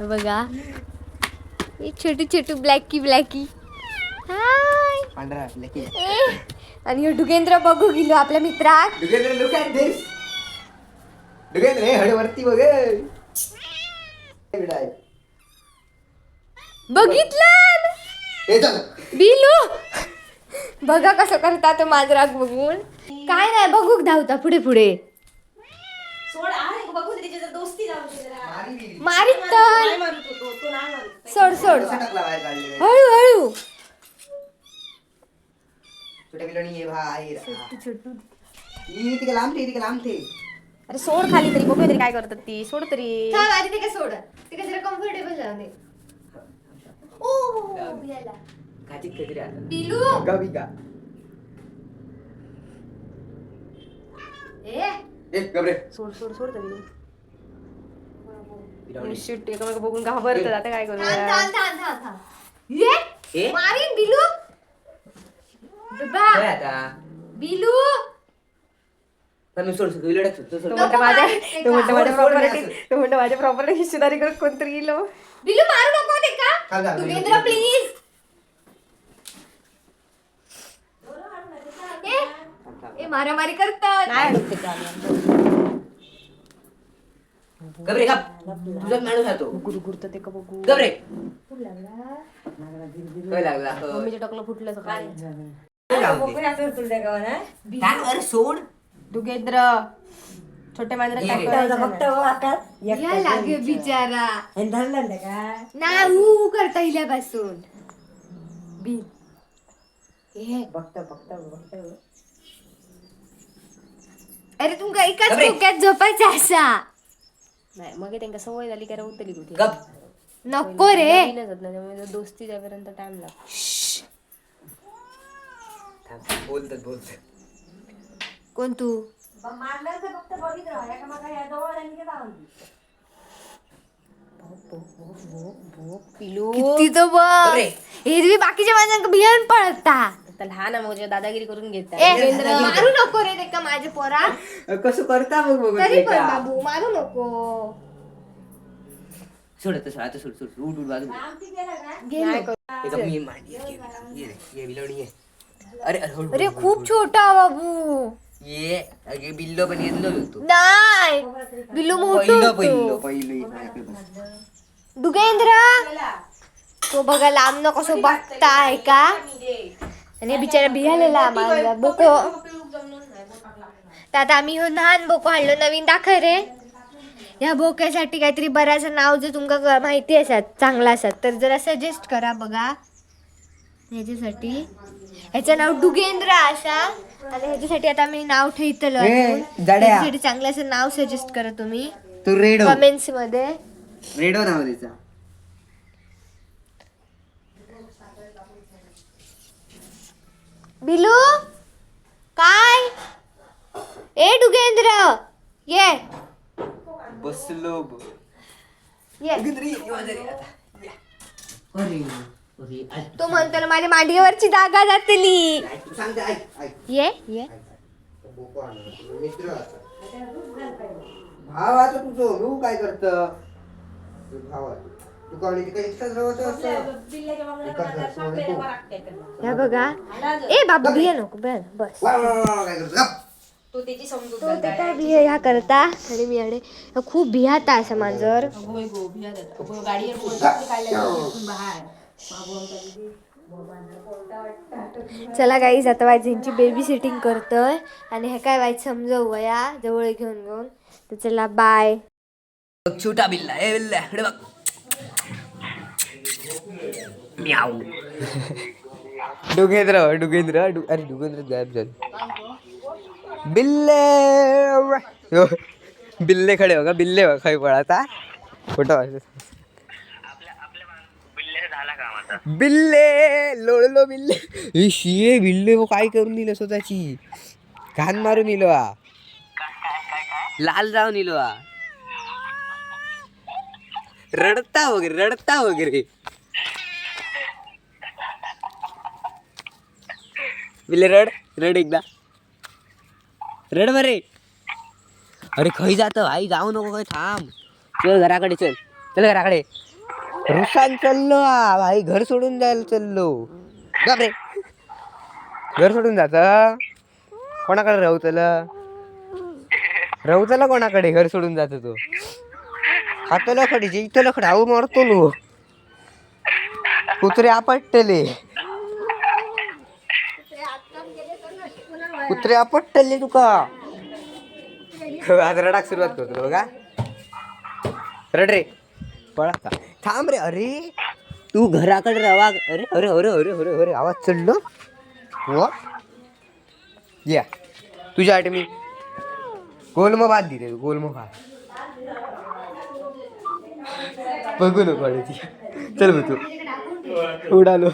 बघा, ही छोटू छोटू Blackie Blackie, हाय. पांढरा Blackie. ए, आणि ह्यो डुगेंद्र बघू गेलो आपल्या मित्राक. डुगेंद्र, लुक ॲट this. डुगेंद्र, हे हड वरती बघ. इकडं आहे. बघितलं? हे चल. बिलू बघा कसं करता तो मांजराक बघून. काय नाही, बघूक धावता पुढे पुढे. सोड आहे, बघू दे, तिची जर दोस्ती लावून दे जरा. मारी गेली. मारीत तर. नाही मारत तो, तो नाही मारत. सोड सोड. कसं टाकला बाहेर काढले. हळू हळू. छोट्या बिलोणी ये भाई. छोटू. ई तिकडे लांब ठेव, तिकडे लांब ठेव. अरे सोड खाली तरी, बघूया तरी काय करतात ती, सोड तरी. थांब आधी, ते काय सोड, ते काय जरा कम्फर्टेबल जाऊ दे. ओ याला. काचीत काहीतरी आता. बिलू. गबिका. ए. ए गबरे. सोड सोड सोड तरी. बिलोणी. शिट, एकमेक बघून घाबरतात, आता काय थांब. करूया? थांब थांब थांब थांब, ये. ए? मारीन बिलू बाबा. काय आता? बिलू. पण मी सोड सोड, बिलोड्यात सोड, सोड, तो सोड. म्हणतो नको माझ्या मारू ते तो म्हणतो का? माझ्या सोड, सोड, प्रॉपर्टी सोड. तो म्हणतो माझ्या प्रॉपर्टी हिस्सेदारी करत कोणतरी गेलो. बिलू, मारू नको ते का. थांब, थांब, बिलू. तुगेंद्र, प्लीज. ए ए, मारामारी करतात. नाही अडकते का आम्ही? गबरे गप, तुझाच माणूस आहे तो. गुरु गुरु ते का बघू. गबरे काय लागला? मम्मीच्या टोकलं फुटलं सकाळी. थांब, अरे सोड. दुगेंद्र, छोटे मांजर काय करायचं नाही. या लागे बिचारा ना ऊ करता हिल्यापासून बिल. ए अरे, तुमका एकाच गप्प रे. खोक्यात झोपायचं असा. नाही, मग त्यांना सवय झाली काय उतरली कुठे. गप. नको रे. नवीनच होत ना, त्यामुळे दोस्ती जाईपर्यंत टाइम लागतो. थांब, बोलतात बोलतात. कोण तू? पिलू. किती तो बघ. रे. हे तुम्ही बाकीच्या माणसांका भियान पळता. आता लहान आहे, मग दादागिरी करून घेतात. ए, मारू नको रे ते का माझ्या पोरा. कसं करता मग बघ. तरी पण बाबू, मारू नको. सोड आता, सोड आता, सोड सोड, उठ उठ बाजू. गेलो. ए, गप, मी मांडी ये, ये रे, ये बिलोणी ये. अरे अरे हळू, अरे हळू, खूप हळू. छोटा बाबू. ये अगे बिल्लो पण येतलो होतो. नाही, बिल्लू मोठं पहिलं होतो. पहिलं पहिलं ये माझ्याकडे बस. दुगेंद्र, तो बघा लांब न कसं बघताय का. आणि बिचारा बिहालेला आम्हाला बोको. तर आता आम्ही ह्यो लहान बोको हाडलो नवीन, दाखव रे. ह्या बोक्यासाठी काहीतरी बऱ्याचं नाव जर तुमका माहिती असत, चांगला असत तर जरा सजेस्ट करा. बघा, ह्याच्यासाठी ह्याचं नाव डुगेंद्र असा आणि ह्याच्यासाठी आता मी नाव ठेवतलो. ए, जड्या. ह्याच्यासाठी चांगलं असं नाव सजेस्ट करा तुम्ही तू रेडो. कमेंट्स मध्ये. रेडो नाव त्याचा. बिलू काय? ए डुगेंद्र, ये. बसलो. ये. अरे अरे ऐक. तो म्हणतो ना, माझ्या मांडीवरची जागा जातली. ऐक, तू सांगते, ऐक ऐक. ये ये. बोको आणला, तुझा मित्र असा. भाव आता तुझं तू काय करत भाव आहे. तू कॉलेज काय एकटाच राहत असं एकाच घरचं म्हणे तू. ह्या बघा. ए बाबू, बिया नको, बिया नको, बस. वा, वा, वा, वा, काय करतो गप. तो त्याची समजूत तो ते काय बिया ह्या करता आणि मी अडे खूप भियाता असं मांजर. चला गाईज, आता वाईज बेबी सिटिंग करतोय आणि हे काय वाईट समजवूया जवळ घेऊन घेऊन. तर चला, बाय. बघ, छोटा बिल्ला, ए बिल्ला, इकडे बघ. म्याऊ. डुगेंद्र डुगेंद्र अरे डुगेंद्र गायब झाले. बिल्ले हो, बिल्ले खडे बघा, बिल्ले बघा खय पळता. फोटो बिल्ले लोळलो बिल्ले. ही शिये बिल्ले हो, काय करून दिलं स्वतःची घाण मारून इलो हा, लाल जाऊन इलो हा. रडता वगैरे, रडता वगैरे. बिल्ले रड रड, एकदा रड बरे. अरे खै जात भाई, जाऊ नको खै, थांब, चल घराकडे, चल चल घराकडे. रुसान चाललो हा भाई, घर सोडून जायला चाललो. बापरे, घर सोडून जात? कोणाकडे राहतल? राहतला कोणाकडे? घर सोडून जात तो. खातलो खडे, इथं खडे हाव मारतो लो. कुत्रे आपटले, कुत्रे आपटले तुका. आज रडाक सुरुवात करतो बघा. रड रे, पळा का? थांब रे. अरे तू घराकडे रवा. अरे अरे अरे अरे अरे अरे, आवाज चढलो. हो या, तुझ्यासाठी मी गोलम भात दिले, गोलम भात. बघू नको आणि ती. चल मग तू उडालो.